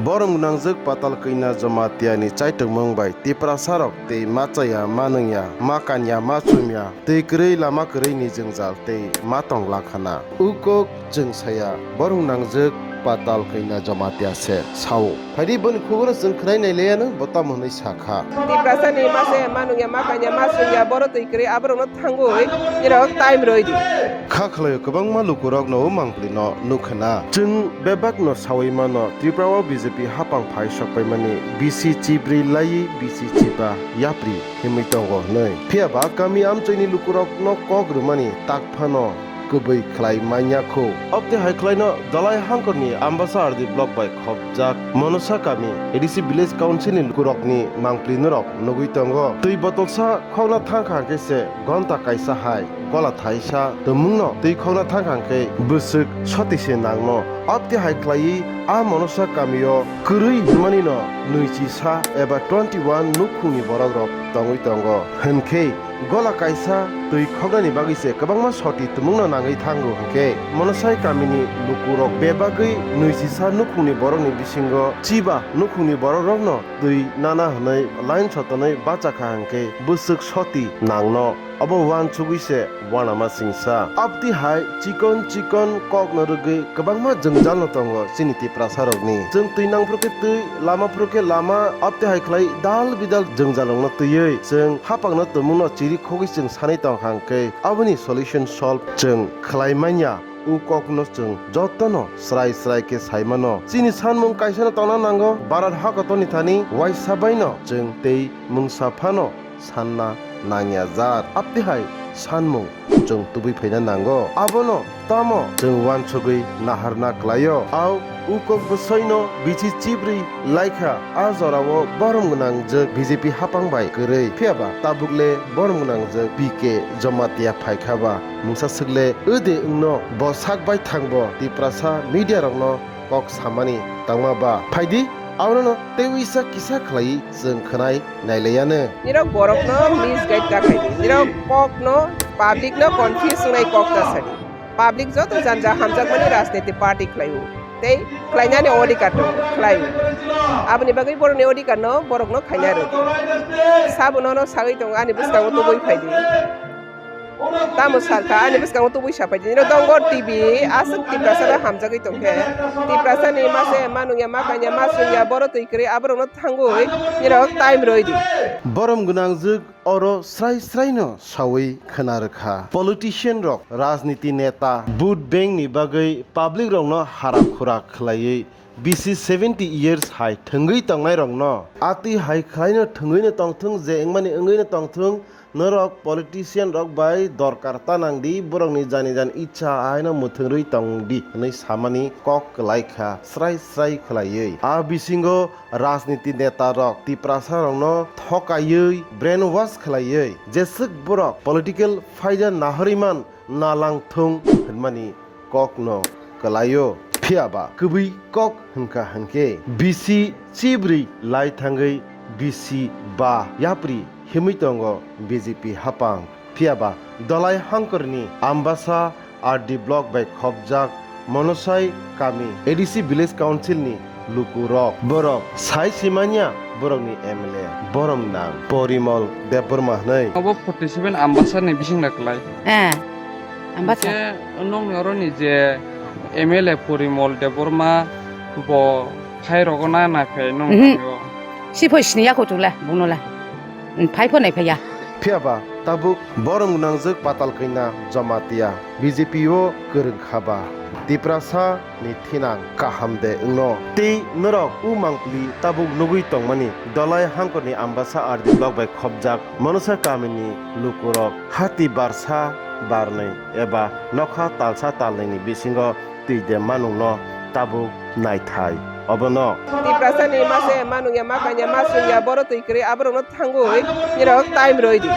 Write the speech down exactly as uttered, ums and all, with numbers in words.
Borom gwnangjwk Patal Kanya Jamatia ni chaitokmung bai Tiprasa rok tei ma chaya, ma nungya, ma kanya, ma chumya, twi kwrwi, lama kwrwi ni jwngjal tei ma tong lakhana. Ukok chwng saya, borom gwnangjwk Patal Kanya Jamatia se sao. Phaidi boni khuburo chwng khwnai nai laiya no bo tamo hwnwi sakha. Tiprasa ni ma chaya, ma nungya, ma kanya, ma chumya, boro twi kwrwi, aborok no thangwi nirok time rwi di. Kha khlaio kwbangma lukurokno o mangpili no nukha na. Chwng bebak no sawi mano, Tripura o B J P hapang phai sokpaimani bisi chibrwi laiwi bisi chiba yapri himwi tongo hwnwi. Phiya ba kami amchoi ni lukurokno kok rwmani tak phano kwbwi khlai manya kho. Obtwi hai khlaino Dalai Hangkor ni Ambasa R D block bai khopjak Monosa kami A D C Village Council ni lukurokni mangpili norok nugwi tongo. Twi botolsa khokna thangkha hwnkhe se gonta kaisa hai gola thaisa tongmungno twi khokna thangkha hwnkhe bwswk soti se nangno. Obtwi hai khlaiwi a Monosa kamio kwrwi hwnmani no nwichisa eba twenty one nukhungni borokrok tongwi tongo. Hwnkhe gola kaisa twi khoknani bagwi se kwbangma soti tongmungno nangwi thango. Hwnkhe Monosai kamini lukurok bebagwi nwichisa nukhungni borokni bisingo chiba nukhungni borokrokno twi nana hwnwi line sotonwi bachakha hwnkhe bwswk soti nangno. Obo uansugwi se uanama singsa. Abtwi hai chikon chikon kokno rwgwi kwbangma jwngjalno tongo chini Tiprasarokni. Chwng twi nang phuru khe twi, lama phuru khe lama, abtwi hai khlai dal bidal jwngjalrokno twiwi chwng hapangno tongmungno chiri khogwi chwng sanwi tongkha hwnkhe aboni solution solve chwng khlai manya. O kokno chwng jotono srai srai khe sai mano. Chini sanmung kaisano tongna nango, Bharat hakotorni thani uaisa baino chwng tei mungsa phano sanna nangyajak. Abtwi hai sanmung chwng tubui phaina nango. Abono tamo chwng uansugwi naharna klaio. Au o kok bwswino bisi chibrwi laikha, a jorao borom gwnangjwk B J P hapang bai kwrwi. Phiyaba tabukle borom gwnangjwk P K Jamatia phaikha ba mungsa swkle wngde wngno bo sak bai thangbo Tiprasa media rokno kok samani tangma ba. Phaidi, abono teiwisa kisa khlaiwi chwng khwnai nailaiyanw. Nirok borokno misguide ta khaidi. Nirok kokno, public no confuse wngnai kok ta sadi. Public joto janja hamjakmani rajniti party khlaio. Tei khlainani odhikar tongo, khlaio. Aboni bagwi borokni odhikar no borokno khaina rwdi. Sabo nono sagwi tongo, ani bwskango tubui phaidi. Tamo salkha, ani bwskango tubui sapai di. Nirok Dongor T V aswk Tiprasa no hamjagwi tongkhe. Tiprasa ni ma se ma nungya, ma kanya, ma sungya, boro twi kwrwi, aborokno thangwi nirok time rwi di. Borom gwnangjwk oro srai srai no sawi khwna rwkha. Politician rok, rajniti neta, vote bank ni bagwi public rokno hara khura khlaiwi bisi seventy years hai thwngwi tongnai rokno atwi hai khlaino thwngwi no tongthwng, je wngmani wngwi no tongthwng, Norok politician rok bai dorkar ta nang di, borok ni jani jan icha ahaino mwthwng rwi tong di hwnwi samani kok kwlai kha, srai srai khwlaiwi. A bisingo rajniti neta rok Tiprasa rokno thokaiwi, brainwash khwlaiwi, jeswk borok political phaida nahorwi man nalang thung hwnmani kokno kwlaio. Phiyaba kwbwi kok hwnkha hwnkhe bisi chibrwi lai thangwi bisi ba yapri himwi tongo B J P hapang. Phiyaba Dalai Hangkorni Ambasa R D block bai khopjak Monosai kami A D C Village Council ni lukurok. Borok sai simanya borokni M L A borom nang Porimol Debbarma hwnwi. Obo forty seven Ambasa ni bising da kwlai. Eh, Ambasa. Khe nokni oro ni je M L A Porimol Debbarma bo phai rogo na na phai nong Mhm. Tangyo. Si phoi sini ya kho chukla, bungno la. Phai pho nai phai ya. Phiyaba tabuk borom gwnangjwk Patal Kanya Jamatia B J P o kwrwng kha ba Tiprasa ni thinang kaham de wngno. Tei norok o mangpili tabuk nugwi tongmani Dalai Hangkorni Ambasa R D block bai khopjak Monosa kamini lukurok hati barsa barnwi eba nokha talsa talnwini bisingo twi de manungno tabuk naithai. Obono Tiprasa ni ma se ma nungya, ma kanya, ma sungya, boro twi kwrwi, aborokno thangwi nirok time rwi di.